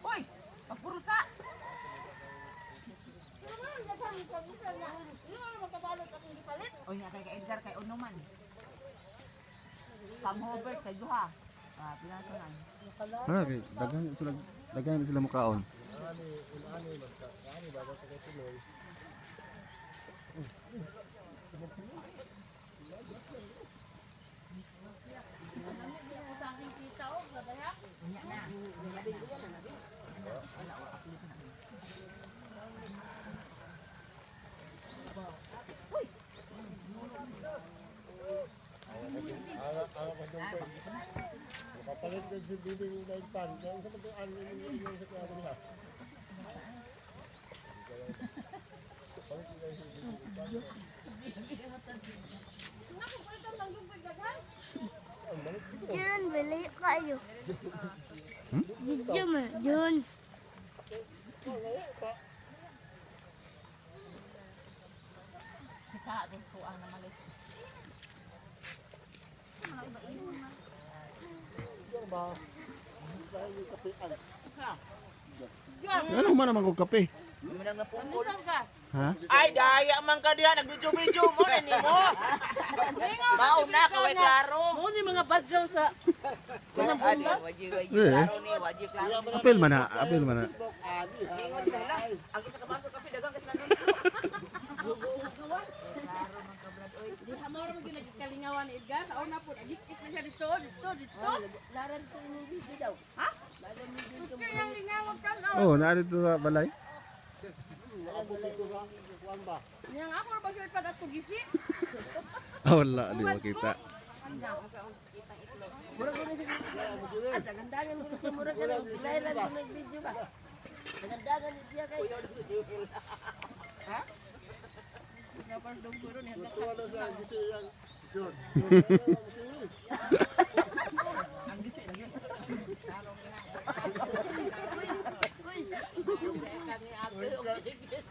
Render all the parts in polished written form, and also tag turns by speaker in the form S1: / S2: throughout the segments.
S1: Uy! Pagpurusa! Uy, nga kay Edgar kay Uno man. Pang Hobert kay Duha. Ah, pinasanan.
S2: Ah, kay daghan sila mukaon.
S1: Unya na. Wala, wala, apil ka na.
S3: Kapalit din si Bibi ng daigpan. Kaya sa pag ano yung sa kaya nila.
S4: Jun, bili kayo. Video mo, Jun.
S1: Sika, din ko ang namalit.
S2: Ano man naman kog kape?
S1: Manang napungkol.
S2: Ha?
S1: Ay, daya man ka diha, nagbidyo-bidyo mo na nimo. Mauna ka way klaro.
S5: Mo ni mga badyaw sa
S1: Ani, waji waji
S2: Eh.
S1: klaro ni, waji klaro.
S2: Apil man na, apil man na.
S1: Ingon ka lang. Ang isa ka baso kape dagang kasi nanon.
S5: Di hamor mo ginagkalingawan ni Edgar. Sa una po, agit-it na siya dito, dito, dito.
S6: Laran sa inyong video daw.
S5: Ha?
S6: Laran ni video.
S5: Kaya ang lingawag ka.
S2: Oh, naa dito sa balay.
S5: Yang ako ra ba pag ato gisi?
S2: Ah, wala, di makita.
S6: At dagandagan mo sa mura ka lang. Laran sa video ba? Dagandagan ni siya kay.
S3: Tuwa na sa gisi yang Jun.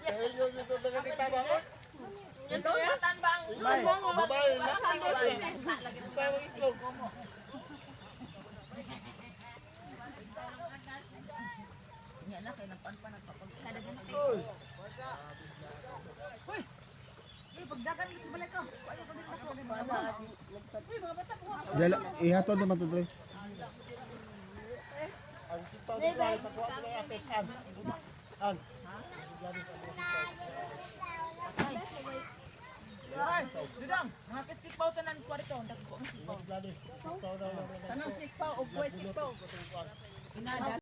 S3: Kaya yun dito nakakita ba?
S1: Tan ba ang
S3: Babae na. Tawag itlog.
S1: Nya na kay nagpan pa nagpapag. Uy. Uy, pagdagan dito balay ka. Ayaw ka dito ako.
S2: Dala, ihatod naman to, Dre.
S3: Ang sipaw ni Gladys, pakuha ko lang apek. An. An.
S1: Ay, Dudong, mga kisikpaw tanan kwarto, dagko ang sikpaw.
S3: Gladys, sipaw daw.
S5: Tanang sikpaw o buwet sikpaw.
S1: Inada.